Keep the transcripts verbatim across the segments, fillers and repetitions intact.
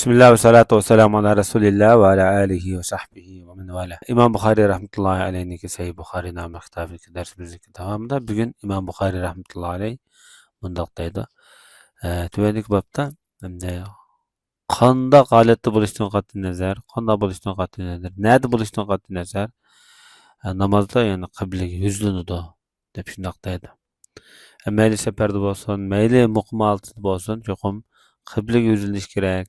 بىسمىللا ۋە سالاتۇ ۋە سالامۇ ئالا رەسۇلىللا ۋە ئالا ئالىھى ۋە سەھبىھى ۋە مەن ۋالا. ئىمام بۇخارىي رەھمەتۇللاھى ئەلەيھنىڭكى سەھىھ بۇخارىي ناملىق كىتابىدىكى دەرسىمىزنىڭ داۋامىدا بۈگۈن ئىمام بۇخارىي رەھمەتۇللاھى ئەلەيھ مۇنداق دەيدۇ. ئە، تۆۋەندىكى بابتا ئەمدى قانداق ھالەتتە بولۇشتىن قەتئىينەزەر، قانداق بولۇشتىن قەتئىينەزەر، نەدە بولۇشتىن قەتئىينەزەر، ئە، نامازدا، يەنى قىبلىگە يۈزلىنىدۇ دەپ شۇنداق دەيدۇ. ئە، مەيلى سەپەردە بولسۇن، مەيلى مۇقىم ھالىتىدە بولسۇن، چوقۇم قىبلىگە يۈزلىنىش كېرەك.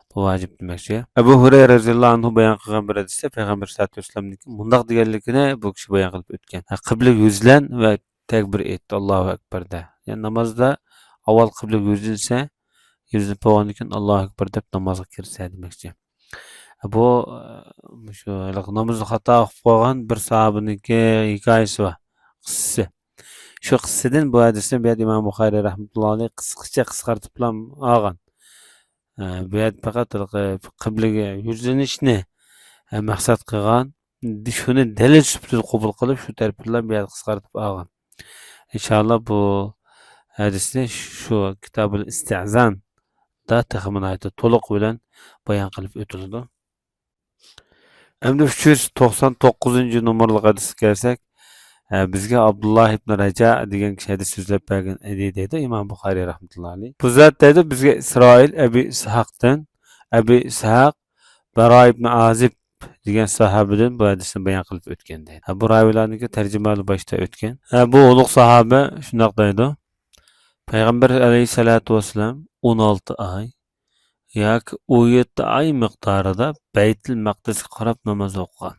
بۇ ۋاجىپ دېمەكچى. ئەبۇ ھۇرەيرە رەزىياللاھۇ ئەنھۇ بايان قىلغان بىر ھەدىستە پەيغەمبەر سەللەللاھۇ ئەلەيھى ۋەسەللەمنىڭكى مۇنداق دېگەنلىكىنى بۇ كىشى بايان قىلىپ ئۆتكەن. ھە، قىبلىگە يۈزلەن ۋە تەكبىر ئېيت، ئاللاھۇ ئەكبەر دە. يەنى نامازدا ئاۋۋال قىبلىگە يۈزلىنسە، يۈزلىنىپ بولغاندىن كېيىن ئاللاھۇ ئەكبەر دەپ نامازغا كىرسە دېمەكچى. بۇ، ئە، مۇشۇ ھېلىقى نامىزىدا خاتا ئوقۇپ قالغان بىر ساھابىنىڭكى ھېكايىسى بار، قىسسىسى. شۇ قىسسىدىن بۇ ھەدىسنى بۇ يەردە ئىمام بۇخارىي رەھمەتۇللاھى ئەلەيھ قىسقىچە قىسقارتىپلا ئالغان. ئە، بۇ يەردە پەقەت ھېلىقى قىبلىگە يۈزلىنىشنى، ئە، مەقسەت قىلغان، شۇنى دەلىل سۈپىتىدە قوبۇل قىلىپ، شۇ تەرىپىدىن بۇ يەردە قىسقارتىپ ئالغان. ئىنشاللا بۇ ھەدىسنى شۇ كىتابۇل ئىستىئزاندا تېخىمۇ ناھايىتى تولۇق بىلەن بايان قىلىپ ئۆتۈلىدۇ. ئەمدى ئۈچ يۈز توقسان توققۇزىنچى نومۇرلۇق ھەدىسكە كەلسەك، ئە، بىزگە ئابدۇللا ئىبن رەجا دېگەن كىشى ھەدىس سۆزلەپ بەرگەن ئىدى، دەيدۇ ئىمام بۇخارىي رەھمەتۇللا ئەلەيھ. بۇ زات دەيدۇ، بىزگە ئىسرائىل ئەبى ئىسھاقتىن، ئەبى ئىسھاق بەرا ئىبن ئازىب دېگەن ساھابىدىن بۇ ھەدىسنى بايان قىلىپ ئۆتكەن دەيدۇ. ھە، بۇ راۋىلارنىڭكى تەرجىمىھالى باشتا ئۆتكەن. ھە، بۇ ئۇلۇغ ساھابە شۇنداق دەيدۇ، پەيغەمبەر ئەلەيھىسسالاتۇ ۋەسسالام ئون ئالتە ئاي ياكى ئون يەتتە ئاي مىقدارىدا بەيتۇل مەقدىسكە قاراپ ناماز ئوقۇغان.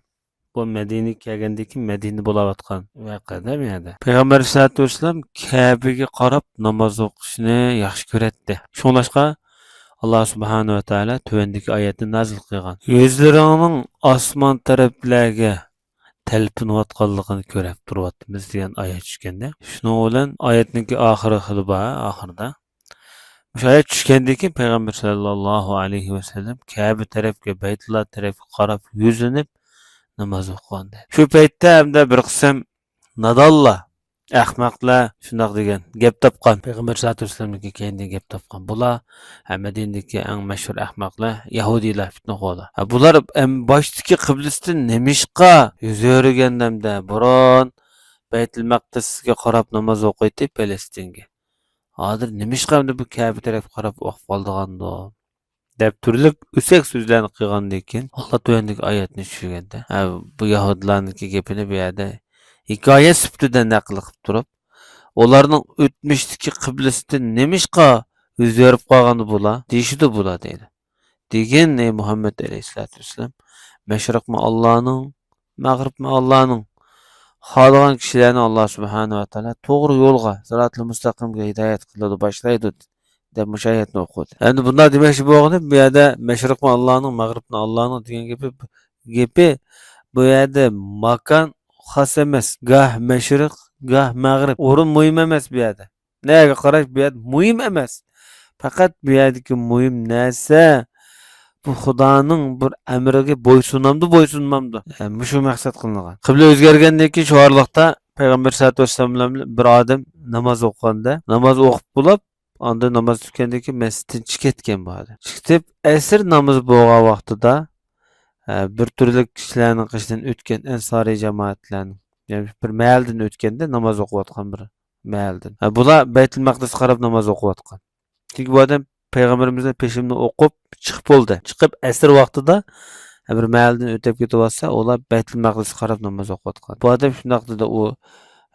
بۇ مەدىنىگە كەلگەندىن كېيىن مەدىنىدە بولاۋاتقان ۋەقەدە بۇ يەردە. پەيغەمبەر ئەلەيھىسسالاتۇ ۋەسسالام كەبىگە قاراپ ناماز ئوقۇشنى ياخشى كۆرەتتى. شۇڭلاشقا، ئاللا سۇبھانەھۇ ۋە تائالا تۆۋەندىكى ئايەتنى نازىل قىلغان. يۈزلىرىڭنىڭ ئاسمان تەرەپلەرگە تەلپۈنۈۋاتقانلىقىنى كۆرۈپ تۇرۇۋاتىمىز دېگەن ئايەت چۈشكەندە، شۇنىڭ بىلەن ئايەتنىڭكى ئاخىرى خېلى بار، ئاخىرىدا. مۇشۇ ئايەت چۈشكەندىن كېيىن پەيغەمبەر سەللەللاھۇ ئەلەيھى ۋەسەللەم كەبە تەرەپكە، بەيتۇللا تەرەپكە قاراپ يۈزلىنىپ ناماز ئوقۇغان دەيدۇ. شۇ پەيتتە ھەمدە بىر قىسىم نادانلار، ئەخمەقلەر شۇنداق دېگەن، گەپ تاپقان. پەيغەمبەر سەللەللاھۇ ئەلەيھى ۋەسەللەمدىن كېيىن گەپ تاپقان. بۇلار، ھە، مەدىنىدىكى ئەڭ مەشھۇر ئەخمەقلەر، يەھۇدىيلار، پىتنىخورلار. ھە، بۇلار ئەم، باشتىكى قىبلىسىدىن نېمىشقا يۈز ئۆرۈگەندە بۇرۇن بەيتۇل مەقدىسكە قاراپ ناماز ئوقۇيتتى پەلەستىنگە؟ ھازىر نېمىشقا ئەمدى بۇ كەبە تەرەپكە قاراپ ئوقۇپ قالىدىغاندۇ؟ دەپ تۈرلۈك ئۆسەك سۆزلەرنى قىلغاندىن كېيىن، ئاللا تۆۋەندىكى ئايەتنى چۈشۈرگەندە، ھە، بۇ يەھۇدىيلارنىڭكى گېپىنى بۇ يەردە ھېكايە سۈپىتىدە نەقىل قىلىپ تۇرۇپ، ئۇلارنىڭ ئۆتمۈشتىكى قىبلىسىدىن نېمىشقا يۈز ئۆرۈپ قالغاندۇ بۇلار؟ دېيىشىدۇ بۇلار دەيدۇ. دېگىن، ئەي مۇھەممەد ئەلەيھىسسالاتۇ ۋەسسالام، مەشرىقمۇ ئاللانىڭ، مەغرىبمۇ ئاللانىڭ. خالىغان كىشىلەرنى ئاللا سۇبھانەھۇ ۋە تائالا توغرا يولغا، سىراتىل مۇستەقىمگە ھىدايەت قىلىدۇ، باشلايدۇ، دەپ مۇشۇ ئايەتنى ئوقۇدى. ئەمدى بۇنداق دېمەكچى بولغىنى، بۇ يەردە مەشرىقمۇ ئاللانىڭ، مەغرىبمۇ ئاللانىڭ دېگەن گېپى، گېپى بۇ يەردە ماكان خاس ئەمەس. گاھ مەشرىق، گاھ مەغرىب. ئورۇن مۇھىم ئەمەس بۇ يەردە. نەگە قاراش بۇ يەردە مۇھىم ئەمەس. پەقەت بۇ يەردىكى مۇھىم نەرسە، بۇ خۇدانىڭ بىر ئەمرىگە بويسۇنامدۇ، بويسۇنمامدۇ؟ ئە، مۇشۇ مەقسەت قىلىنغان. قىبلە ئۆزگەرگەندىن كېيىن شۇ ئارىلىقتا پەيغەمبەر سەللەللاھۇ ئەلەيھى ۋەسەللەم بىلەن بىر ئادەم ناماز ئوقۇغاندا، ناماز ئوقۇپ بولۇپ، ئاندىن ناماز پۈتكەندىن كېيىن مەسچىتتىن چىقىپ كەتكەن بۇ ئادەم. چىقىپ، ئەسىر نامىزى بولغان ۋاقتىدا، ئە، بىر تۈرلۈك كىشىلەرنىڭ قېشىدىن ئۆتكەن ئەنسارىي جامائەتلەرنىڭ، يەنى بىر مەھەللىدىن ئۆتكەندە ناماز ئوقۇۋاتقان بىر مەھەلدىن. ھە، بۇلار بەيتۇل مەقدىسكە قاراپ ناماز ئوقۇۋاتقان. چۈنكى بۇ ئادەم پەيغەمبىرىمىزنىڭ پېشىمنى ئوقۇپ چىقىپ بولدى. چىقىپ ئەسىر ۋاقتىدا، ھە، بىر مەھەلدىن ئۆتۈپ كېتىۋاتسا، ئۇلار بەيتۇل مەقدىسكە قاراپ ناماز ئوقۇۋاتقان. بۇ ئادەم شۇنداق دېدى، ئۇ،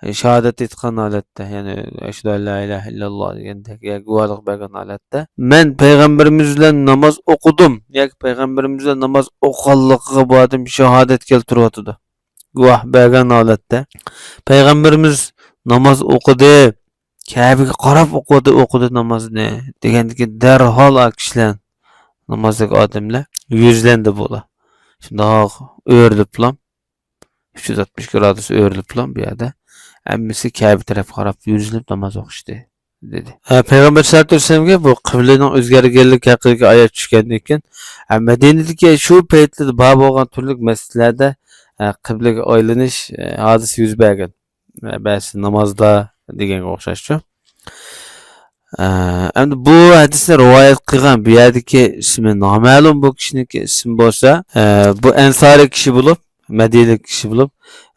ئە، شاھادەت ئېيتقان ھالەتتە، يەنى، «ئەشھەدۇ ئەن لا ئىلاھە ئىللاللا» دېگەندەك، يا گۇۋاھلىق بەرگەن ھالەتتە، «مەن پەيغەمبىرىمىز بىلەن ناماز ئوقۇدۇم» ياكى پەيغەمبىرىمىز بىلەن ناماز ئوقۇغانلىقىغا بۇ ئادەم شاھادەت كەلتۈرۈۋاتىدۇ. گۇۋاھ بەرگەن ھالەتتە، پەيغەمبىرىمىز ناماز ئوقۇدى، كەبىگە قاراپ ئوقۇدى، ئوقۇدى نامازنى دېگەندىكىن، دەرھال ئا كىشىلەر نامازدىكى ئادەملەر يۈزلەندى بۇلار. شۇنداق ئۆرۈلۈپلا، ئۈچ يۈز ئاتمىش گرادۇس ئۆرۈلۈپلا بۇ يەردە ھەممىسى كەبە تەرەپكە قاراپ يۈزلىنىپ ناماز ئوقۇشتى. دېدى. ھە، پەيغەمبەر سەللەللاھۇ ئەلەيھى ۋەسەللەمگە بۇ قىبلىنىڭ ئۆزگەرگەنلىكى ھەققىدىكى ئايەت چۈشكەندىن كېيىن، ھە، مەدىنىدىكى شۇ پەيتلەردە بار بولغان تۈرلۈك مەسچىتلەردە، ھە، قىبلىگە ئايلىنىش، ھە، ھادىسە يۈز بەرگەن. ھە، بەزى نامازدا دېگەنگە ئوخشاشچۇ. ئە، ئەمدى بۇ ھەدىسنى رىۋايەت قىلغان بۇ يەردىكى ئىسمى نامەلۇم بۇ كىشىنىڭكى ئىسمى بولسا، ئە، بۇ ئەنسارىي كىشى بولۇپ، مەدىنىلىك كىشى بولۇپ،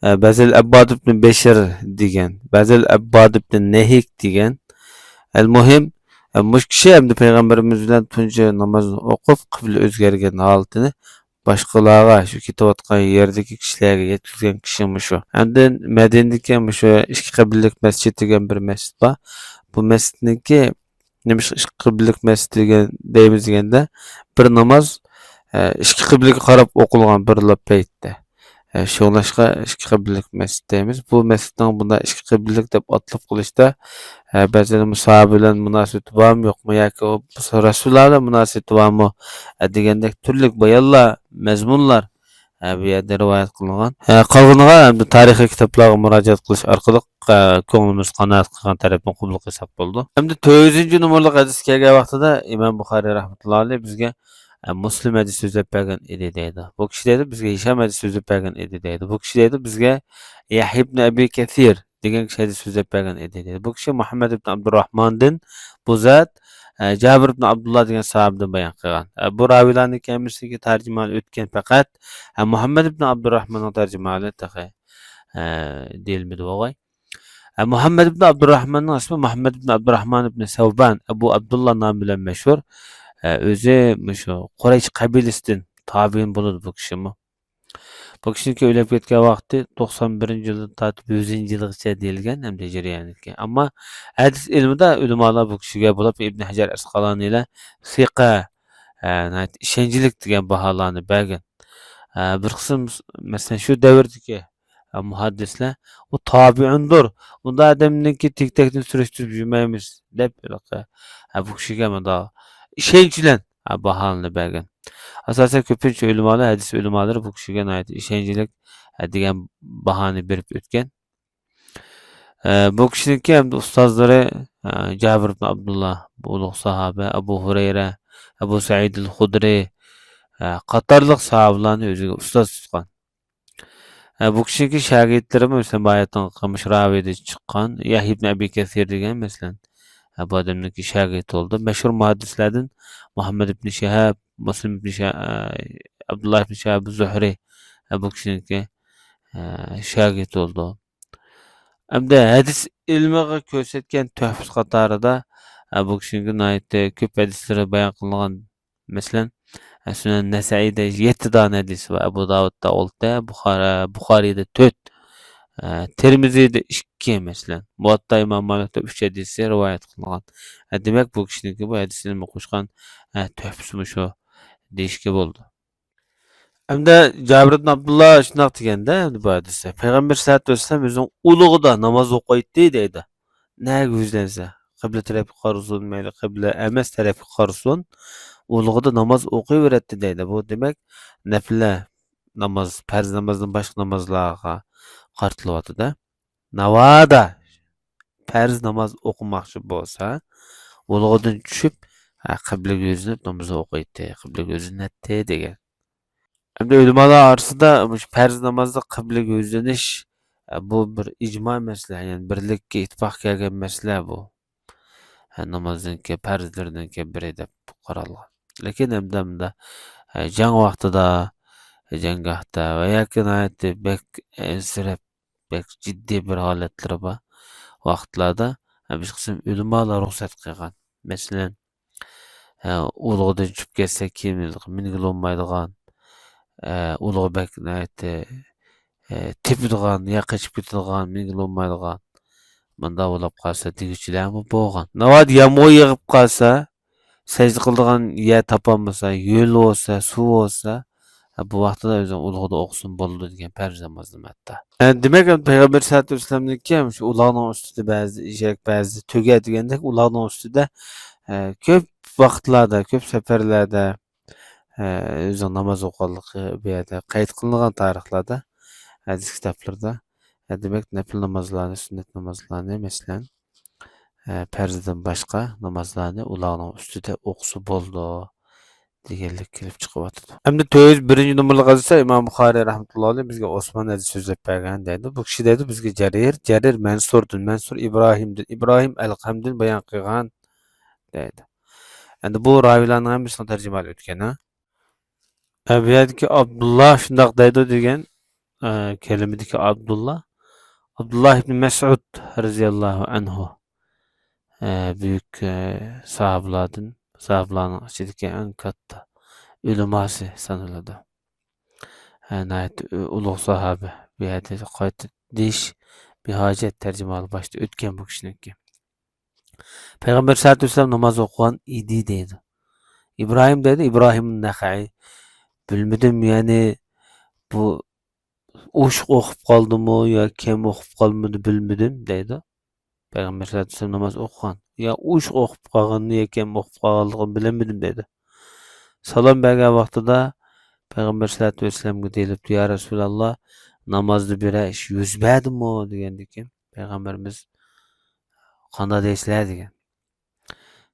ئە، بەزىل ئەبباد ئىبن بەشىر دېگەن، بەزىل ئەبباد ئىبن نەھىك دېگەن. ئەل مۇھىم، ئە، مۇشۇ كىشى ئەمدى پەيغەمبىرىمىز بىلەن تۇنجى نامازنى ئوقۇپ، قىبلە ئۆزگەرگەن ھالىتىنى باشقىلارغا، شۇ كېتىۋاتقان يەردىكى كىشىلەرگە يەتكۈزگەن كىشى مۇشۇ. ئاندىن مەدىنىدىكى مۇشۇ ئىككى قىبلىلىك مەسچىت دېگەن بىر مەسچىت بار. بۇ مەسچىتنىڭكى نېمىشقا ئىككى قىبلىلىك مەسچىت دېگەن، دەيمىز دېگەندە، بىر ناماز، ئە، ئىككى قىبلىگە قاراپ ئوقۇلغان بىرلا پەيتتە. ئە، شۇڭلاشقا ئىككى قىبلىلىك مەسچىت دەيمىز. بۇ مەسچىتنىڭ بۇنداق ئىككى قىبلىلىك دەپ ئاتىلىپ قېلىشتا، ئە، بەزىدە مۇساھابە بىلەن مۇناسىۋىتى بارمۇ، يوقمۇ ياكى ئۇ رەسۇلۇللا بىلەن مۇناسىۋىتى بارمۇ، ئە، دېگەندەك تۈرلۈك بايانلار، مەزمۇنلار، ئە، بۇ يەردە رىۋايەت قىلىنغان. ئە، قالغىنىغا ئەمدى تارىخىي كىتابلارغا مۇراجىئەت قىلىش ئارقىلىق، ئە، كۆڭلىمىز قانائەت قىلغان تەرەپنى قوبۇل قىلساق بولىدۇ. ئەمدى تۆت يۈزىنچى نومۇرلۇق ھەدىسكە كەلگەن ۋاقتىدا ئىمام بۇخارىي رەھمەتۇللا ئەلەيھ بىزگە، ئە، مۇسلىم ھەدىس سۆزلەپ بەرگەن ئىدى دەيدۇ. بۇ كىشى دەيدۇ، بىزگە ھىشام ھەدىس سۆزلەپ بەرگەن ئىدى دەيدۇ. بۇ كىشى دەيدۇ، بىزگە يەھيا ئىبن ئەبى كەسىر دېگەن كىشى ھەدىس سۆزلەپ بەرگەن ئىدى دەيدۇ. بۇ كىشى مۇھەممەد ئىبن ئابدۇراھماندىن بۇ زات، ئە، جابىر ئىبن ئابدۇللا دېگەن ساھابىدىن بايان قىلغان. ئە، بۇ راۋىيلارنىڭ ھەممىسىگە تەرجىمىھالى ئۆتكەن پەقەت، ئە، مۇھەممەد ئىبن ئابدۇراھماننىڭ تەرجىمىھالى تېخى، ئە، دېيىلمىدى بولغاي. ئە، مۇھەممەد ئىبن ئابدۇراھماننىڭ ئىسمى مۇھەممەد ئىبن ئابدۇراھمان ئىبن سەۋبان، ئەبۇ ئابدۇللا نامى بىلەن مەشھۇر. ئە، ئۆزى مۇشۇ قۇرەيش قەبىلىسىدىن تابىئىن بولىدۇ بۇ كىشىمۇ. بۇ كىشىنىڭكى ئۆلۈپ كەتكەن ۋاقتى توقسان بىرىنچى يىلدىن تارتىپ يۈزىنچى يىلغىچە دېيىلگەن ھەمدە ھىجرىيەنىڭكى. ئەمما ھەدىس ئىلمىدا ئۆلىمالار بۇ كىشىگە بولۇپ ئىبن ھەجەر ئەسقالانىيلار سىقە، ئە، ناھايىتى ئىشەنچلىك دېگەن باھالارنى بەرگەن. ئە، بىر قىسىم، مەسىلەن، شۇ دەۋردىكى، ئە، مۇھەددىسلەر، «ئۇ تابىئىندۇر، ئۇنداق ئادەمنىڭكى تېگى-تەكتىنى سۈرۈشتۈرۈپ يۈرمەيمىز» دەپ، ھېلىقى، ئە، بۇ كىشىگە مۇنداق ئىشەنچ بىلەن، ئە، باھالارنى بەرگەن. ئاساسەن كۆپىنچە ئۆلىمالار، ھەدىس ئۆلىمالىرى بۇ كىشىگە ناھايىتى ئىشەنچلىك، ئە، دېگەن باھانى بېرىپ ئۆتكەن. ئە، بۇ كىشىنىڭكى ھەمدە ئۇستازلىرى، ئە، جابىر ئىبن ئابدۇللا، بۇ ئۇلۇغ ساھابە، ئەبۇ ھۇرەيرە، ئەبۇ سەئىدىل خۇدرى، ئە، قاتارلىق ساھابىلارنى ئۆزىگە ئۇستاز تۇتقان. ئە، بۇ كىشىنىڭكى شاگىرتلىرىمۇ، مەسىلەن، باياتىنقى مۇشۇ راۋىدىن چىققان يەھيا ئىبن ئەبى كەسىر دېگەن، مەسىلەن، ئە، بۇ ئادەمنىڭكى شاگىرتى بولدى. مەشھۇر مۇھەددىسلەردىن مۇھەممەد ئىبن شىھاب، مۇسلىم ئىبن شا-، ئە، ئابدۇللا ئىبن شىھاب زۇھرى، ئە، بۇ كىشىنىڭكى، ئە، شاگىرتى بولدى. ئەمدى ھەدىس ئىلمىغا كۆرسەتكەن تۆھپىسى قاتارىدا، ئە، بۇ كىشىنىڭكى ناھايىتى كۆپ ھەدىسلىرى بايان قىلىنغان. مەسىلەن، ئە، سۈنەن نەسەئىدە يەتتە دانە ھەدىسى بار، ئەبۇ داۋۇدتا ئالتە، بۇخارا-، بۇخارىيدا تۆت، ئە، تىرمىزىدە ئىككى، مەسىلەن، مۇۋەتتا ئىمام مالىكتا ئۈچ ھەدىسى رىۋايەت قىلىنغان. ئە، دېمەك، بۇ كىشىنىڭكى بۇ ھەدىس ئىلمىگە قوشقان، ئە، تۆھپىسى مۇشۇ دېيىشكە بولىدۇ. ئەمدى جابىر ئىبن ئابدۇللا شۇنداق دېگەندە، ئەمدى بۇ ھەدىستە، پەيغەمبەر سەللەللاھۇ ئەلەيھى ۋەسەللەم ئۆزىنىڭ ئۇلۇغىدا ناماز ئوقۇيتتى دەيدۇ. نەگە يۈزلەنسە، قىبلە تەرەپكە قارىسۇن، مەيلى قىبلە ئەمەس تەرەپكە قارىسۇن، ئۇلۇغىدا ناماز ئوقۇيۋېرەتتى دەيدۇ. بۇ دېمەك، نەپلە ناماز، پەرز نامازدىن باشقا نامازلارغا قارىتىلىۋاتىدۇ. ناۋادا پەرز ناماز ئوقۇماقچى بولسا، ئۇلۇغىدىن چۈشۈپ، ھە، قىبلىگە يۈزلىنىپ نامىزىنى ئوقۇيتتى، قىبلىگە يۈزلىنەتتى دېگەن. ئەمدى ئۆلىمالار ئارىسىدا مۇشۇ پەرز نامازدا قىبلىگە يۈزلىنىش، ئە، بۇ بىر ئىجما مەسىلە، يەنى بىرلىككە، ئىتتىپاققا كەلگەن مەسىلە بۇ. ھە، نامازنىڭكى پەرزلىرىنىڭكى بىرى دەپ قارالغان. لېكىن ئەمدى، ئەمدى، ھە، جەڭ ۋاقتىدا، جەڭگاھتا ۋە ياكى ناھايىتى بەك ئەنسىرەپ، بەك جىددىي بىر ھالەتلىرى بار ۋاقىتلاردا، ھە، بىر قىسىم ئۆلىمالار رۇخسەت قىلغان. مەسىلەن، ئە، ئۇلۇغىدىن چۈشۈپ كەتسە، كېيىن مىنگىلى بولمايدىغان، ئە، ئۇلۇغى بەك ناھايىتى، ئە، تېپىدىغان يا قېچىپ كېتىدىغان، مىنگىلى بولمايدىغان، مۇنداق بولۇپ قالسا دېگۈچىلەرمۇ بولغان. ناۋادا يامغۇر يېغىپ قالسا، سەجدە قىلىدىغان يەر تاپالمىسا، ھۆل بولسا، سۇ بولسا، ئە، بۇ ۋاقتىدا ئۆزىنىڭ ئۇلۇغىدا ئوقۇسۇن بولىدۇ دېگەن پەرز نامازنى ھەتتا. ئە، دېمەك، پەيغەمبەر سەللەللاھۇ ئەلەيھى ۋەسەللەمنىڭكى شۇ ئۇلاغنىڭ ئۈستىدە بەزى ئېشەك، بەزى تۆگە دېگەندەك ئۇلاغنىڭ ئۈستىدە، ئە، كۆپ ۋاقىتلاردا، كۆپ سەپەرلەردە، ئە، ئۆزىنىڭ ناماز ئوقۇغانلىقى بۇ يەردە قەيت قىلىنغان تارىخلاردا، ھەدىس كىتابلىرىدا. ئە، دېمەك، نەپىل نامازلارنى، سۈننەت نامازلارنى، مەسىلەن، ئە، پەرزدىن باشقا نامازلارنى ئۇلارنىڭ ئۈستىدە ئوقۇسا بولىدۇ دېگەنلىك كېلىپ چىقىۋاتىدۇ. ئەمدى تۆت يۈز بىرىنچى نومۇرلۇق ھەدىستە ئىمام بۇخارىي رەھمەتۇللاھى ئەلەيھ بىزگە ئوسمان ھەدىس سۆزلەپ بەرگەن دەيدۇ. بۇ كىشى دەيدۇ، بىزگە جەرىر، جەرىر مەنسۇردىن، مەنسۇر ئىبراھىمدىن، ئىبراھىم ئەلقەمدىن بايان قىلغان. دەيدۇ. ئەمدى بۇ راۋىيلارنىڭ ھەممىسىنىڭ تەرجىمىھالى ئۆتكەن، ھە؟ ئە، بۇ يەردىكى ئابدۇللا شۇنداق دەيدۇ دېگەن، ئە، كەلىمىدىكى ئابدۇللا، ئابدۇللا ئىبن مەسئۇد رەزىياللاھۇ ئەنھۇ، ئە، بۈيۈك، ئە، ساھابىلاردىن، ساھابىلارنىڭ ئىچىدىكى ئەڭ كاتتا ئۆلىماسى سانىلىدۇ. ئە، ناھايىتى ئۇ-، ئۇلۇغ ساھابە. بۇ يەردە قايتا دېيىش بىھاجەت، تەرجىمىھالى باشتا ئۆتكەن بۇ كىشىنىڭكى. پەيغەمبەر سەللەللاھۇ ئەلەيھى ۋەسەللەم ناماز ئوقۇغان ئىدى دەيدۇ. ئىبراھىم دەيدۇ، ئىبراھىم نەخەئىي. بىلمىدىم، يەنى بۇ ئوشۇق ئوقۇپ قالدىمۇ يا كەم ئوقۇپ قالمىدى بىلمىدىم دەيدۇ. پەيغەمبەر سەللەللاھۇ ئەلەيھى ۋەسەللەم ناماز ئوقۇغان. يا ئوشۇق ئوقۇپ قالغىنىنى يا كەم ئوقۇپ قالغانلىقىنى بىلەلمىدىم دەيدۇ. سالام بەرگەن ۋاقتىدا پەيغەمبەر سەللەللاھۇ ئەلەيھى ۋەسەللەمگە دېيىلىپتۇ، يا رەسۇلاللا، نامازدا بىرەر ئىش يۈز بەردىمۇ دېگەندىكىن، پەيغەمبىرىمىز قانداق دەيسىلەر دېگەن.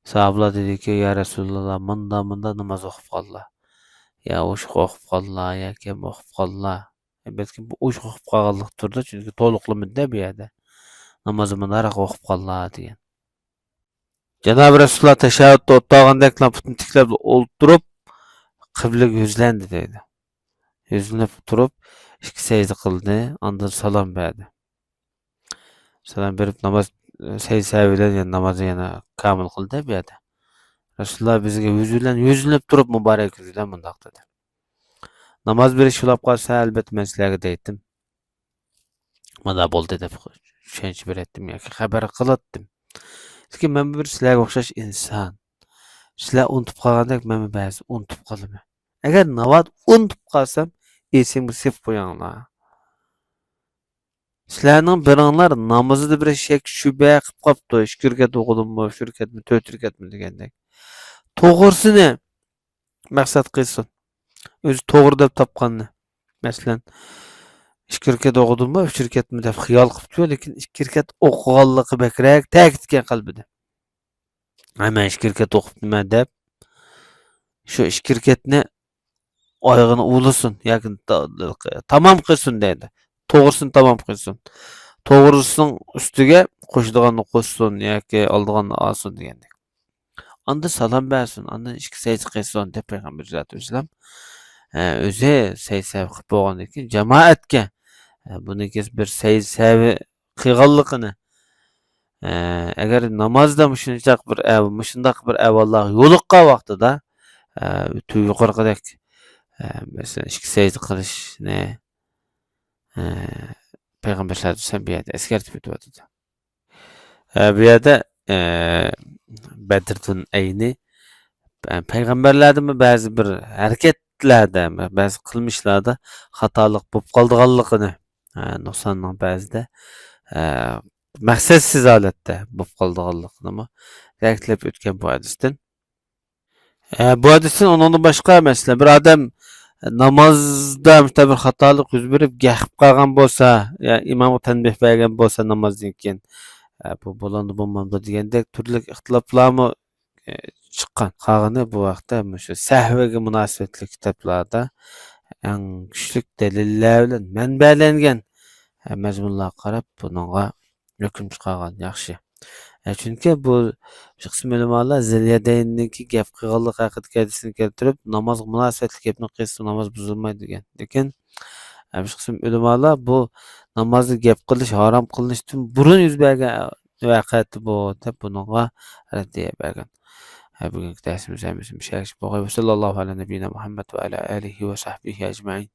ساھابىلار دېدىكى، يا رەسۇلاللا، مۇندا، مۇندا ناماز ئوقۇپ قالدىلا. يا ئوشۇق ئوقۇپ قالدىلا، يا كەم ئوقۇپ قالدىلا. بەلكىم بۇ ئوشۇق ئوقۇپ قالغانلىق تۇرىدۇ، چۈنكى تولۇقلىمىدى بۇ يەردە. نامازدا مۇنداقراق ئوقۇپ قالدىلا دېگەن. جانابى رەسۇلۇللا تەشەھھۇدتا ئولتۇرغاندەكلا پۇتىنى تىكلەپ ئولتۇرۇپ، قىبلىگە يۈزلەندى دەيدۇ. يۈزلىنىپ تۇرۇپ، ئىككى سەجدە قىلدى، ئاندىن سالام بەردى. سالام بېرىپ ناماز، سەجدە سەھۋى بىلەن يەنە نامازنى يەنە كامىل قىلدى بۇ يەردە. رەسۇلۇللا بىزگە يۈزى بىلەن يۈزلىنىپ تۇرۇپ مۇبارەك يۈزى بىلەن مۇنداق دېدى. ناماز بېرىش شۇلاپ قالسا، ئەلبەتتە مەن سىلەرگە دەيتتىم. مانا بولدى دەپ چۈشەنچە بېرەتتىم ياكى خەۋەر قىلاتتىم. لېكىن مەنمۇ بىر سىلەرگە ئوخشاش ئىنسان. سىلەر ئۇنتۇپ قالغاندەك مەنمۇ بەزىدە ئۇنتۇپ قالىمەن. ئەگەر ناۋادا ئۇنتۇپ قالسام، ئېسىمگە سېلىپ قويۇڭلار. سىلەرنىڭ بىرىڭلار نامىزىدا بىر شەك شۈبھە قىلىپ قاپتۇ، ئىككى رەكەت ئوقۇدۇممۇ، ئۈچ رەكەتمۇ، تۆت رەكەتمۇ دېگەندەك. توغرىسىنى مەقسەت قىلسۇن. ئۆزى توغرا دەپ تاپقاننى. مەسىلەن، ئىككى رەكەت ئوقۇدۇممۇ، ئۈچ رەكەتمۇ دەپ خىيال قىپتۇ، لېكىن ئىككى رەكەت ئوقۇغانلىقى بەكرەك تەكىتكەن قەلبىدە. ھە، مەن ئىككى رەكەت ئوقۇپتىمەن دەپ، شۇ ئىككى رەكەتنى ئايىغىنى ئۇۋىلىسۇن ياكى تا-، تامام قىلسۇن دەيدۇ. توغرىسىنى تامام قىلسۇن. توغرىسىنىڭ ئۈستىگە قوشىدىغاننى قوشسۇن ياكى ئالىدىغاننى ئالسۇن دېگەندەك. ئاندىن سالام بەرسۇن، ئاندىن ئىككى سەجدە قىلسۇن دەپ پەيغەمبەر ئەلەيھىسسالاتۇ ۋەسسالام، ئە، ئۆزى سەجدە سەھۋى قىلىپ بولغاندىن كېيىن جامائەتكە، ئە، بۇنىڭ كېسى بىر سەجدە سەھۋى قىلغانلىقىنى، ئە، ئەگەر نامازدا مۇشۇنچاق بىر ئەھ-، مۇشۇنداق بىر ئەھۋاللارغا يولۇققان ۋاقتىدا، ئە، تۈ-، يۇقىرىقىدەك، ئە، مەسىلەن، ئىككى سەجدە قىلىشنى، ئە، پەيغەمبەر سەللەللاھۇ ئەلەيھى ۋەسەللەم بۇ يەردە ئەسكەرتىپ ئۆتۈۋاتىدۇ. ئە، بۇ يەردە، ئە، بەدردىن ئەينى، ئە، پەيغەمبەرلەردىمۇ بەزى بىر ھەرىكەتلەردە، بەزى قىلمىشلاردا خاتالىق بولۇپ قالىدىغانلىقىنى، ئە، نۇقساننىڭ بەزىدە، ئە، مەقسەتسىز ھالەتتە بولۇپ قالىدىغانلىقىنىمۇ تەكىتلەپ ئۆتكەن بۇ ھەدىستىن. ئە، بۇ ھەدىستىن ئۇنىڭدىن باشقا، مەسىلەن، بىر ئادەم نامازدا مۇشۇنداق بىر خاتالىق يۈز بېرىپ، گەپ قىلىپ قالغان بولسا، يا ئىمامغا تەنبىھ بەرگەن بولسا نامازدىن كېيىن، ئە، بۇ بولامدۇ، بولمامدۇ دېگەندەك تۈرلۈك ئىختىلاپلارمۇ، ئە، چىققان. قالغىنى بۇ ھەقتە مۇشۇ سەھۋىگە مۇناسىۋەتلىك كىتابلاردا ئەڭ كۈچلۈك دەلىللەر بىلەن مەنبەلەنگەن، ئە، مەزمۇنلارغا قاراپ بۇنىڭغا ھۆكۈم چىقارغان ياخشى. ئە، چۈنكى بۇ، بىر قىسىم ئۆلىمالار زىليەدەيننىڭكى گەپ قىلغانلىقى ھەققىدىكى ھەدىسنى كەلتۈرۈپ، نامازغا مۇناسىۋەتلىك گەپنى قىلسا ناماز بۇزۇلمايدۇ دېگەن. لېكىن، ئە، بىر قىسىم ئۆلىمالار بۇ نامازدا گەپ قىلىش ھارام قىلىنىشتىن بۇرۇن يۈز بەرگەن ۋەقەتى بۇ دەپ بۇنىڭغا رەددىيە بەرگەن. ئە، بۈگۈنكى دەرسىمىز ھەممىسى مۇشۇ يەرگىچە بولغاي. ۋەسەللاللاھۇ ئەلا نەبىييىنا مۇھەممەد ۋە ئەلا ئالىھى ۋە سەھبىھى ئەجمەئىن.